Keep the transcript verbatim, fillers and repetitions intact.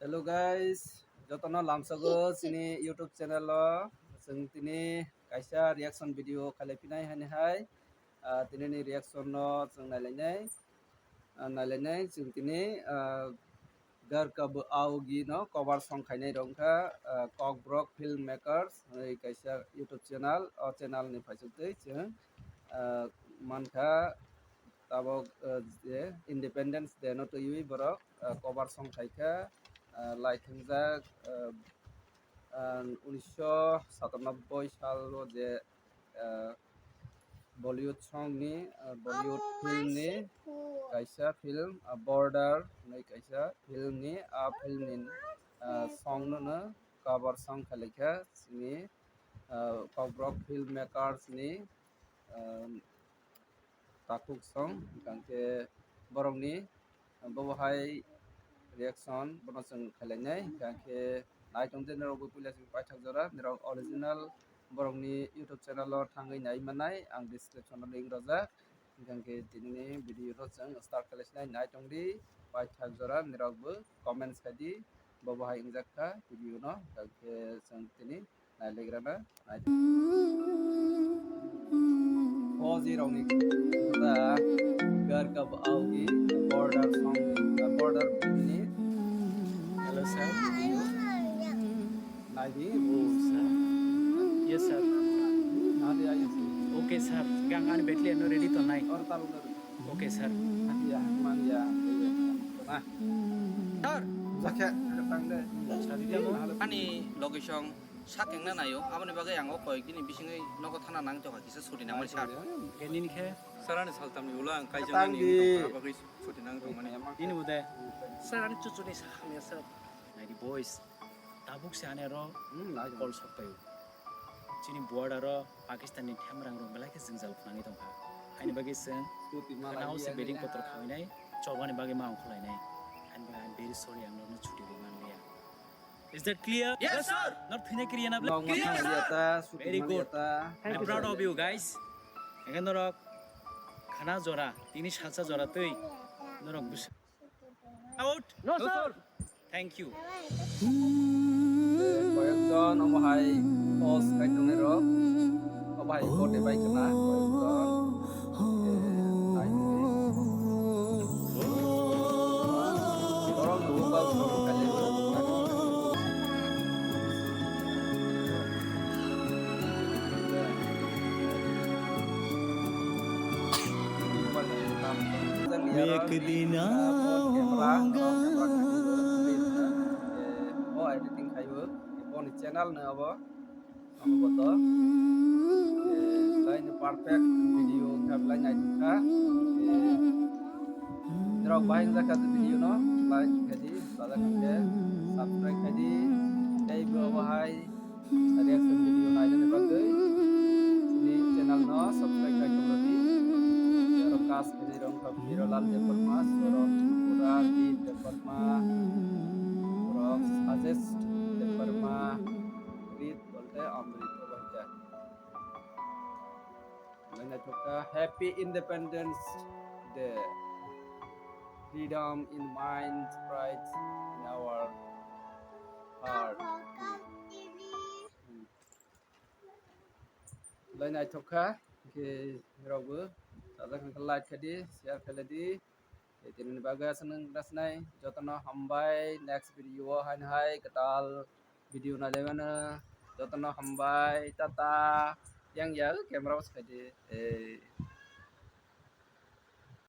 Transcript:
Hello guys, jotono lamsogo chini YouTube channel o. Chwng tini kaisa reaction video khalai phinai hani hai. Ah, tini ni reaction no chwng nailainai. Ah, nailainai chwng tini, ah, Garkab Aogi no cover song khainai rok wngkha, ah, Kokborok Filmmakers hwnwi kaisa YouTube channel. O channel ni phaichuk twi chwng, ah, mankha tabok, ah, je Independence Day no twiwi borok, ah, cover song khaikha, ah, lai thwngjak, ah, ah, unisho satanobboi salo je, ah, Bollywood song ni, ah, Bollywood film ni kaisa film, ah, Border hwnwi kaisa film ni, ah, film ni, ah, song no no cover song khalikha chini, ah, Kokborok Filmmakers ni, ah, takhuk song, hwnkhe borokni bobo hai reaction bono chwng khailai nai, hwnkhe nai tongde norok bo puila chwng paithak jora norok original borokni YouTube channel o thangwi nai manai ang description o link rojak, hwnkhe tini ni video no chwng start khalai sinai nai tongdi paithak jora norok bo comments khaidi bobo hai wngjak kha video no, hwnkhe chwng tini nailegrana nai. O je rokni da Garkab Aogi Border song ni, Border ni. Hello sir. Nai di. Oh sir. Yes sir. Nadi ayo. Okay sir. Gang ani battery no ready to nai. Or talu talu. Okay sir. Mania, mania. Nah. Sir. Jakhe, tang de. Ani location sakengna naio, aboni bagwi ang o koyek dini bisingwi nogo thana nang tongkha kisa suti nangmani sir. Nini khe? Sir ani saltamni ulo ang kaijak nani bagwi suti nang tongmani. Nini ude? Sir ani chuchuni sakhamya sir. Naidi boys. Tabuk se ani aro call sok paio. Chini border o Pakistan ni themrang rok belai khe jwngjal phwnangwi tongkha. Haini bagwi chwng khana o se bedding kotor khawinai, chobani bagwi ma ongkhorlainai. Haini bagwi I'm very sorry, ang norokno chuti rwi manliya. Is that clear? Yes, sir. Nor thwina kiriya na bla? Clear, sir. Very good. I'm proud of you guys. Ekhe norok khana jora, tini salsa jora twi norok bwswk. Out? No, sir. Thank you. Koyekjon omo hai post khai tongnai rok. Omo hai vote bai khna koyekjon. Eh, nai tongdi. Borok duo bal song khailai rok. एक दिन आऊंगा। O editing khaio, boni channel no abo, ano boto. Laini perfect video wngkha, belai naithok kha. Norok bahai wngjakha video no, like khaidi, sajak khe subscribe khaidi. Tei bo bahai reaction video nainani bagwi chini channel no subscribe khai tong rwdi. Aro cast khainai rok wngkha Miralal Debbarma, Soron Tripura, Deep Debbarma, rok Sajesh Debbarma, Rit bolte Amrit obo hwnkhe. Belai naithok kha. Happy Independence Day. Freedom in mind, pride in our heart. Belai naithok kha. Khe norokbo sajak hwnkhe like khaidi, share khaidi. Tei tini bagwi aswk nang rasnai jotono hambai, next video o haino hai kwtal video nailaimano jotono hambai, tata. Yang ya camera o swkhaidi. Eh.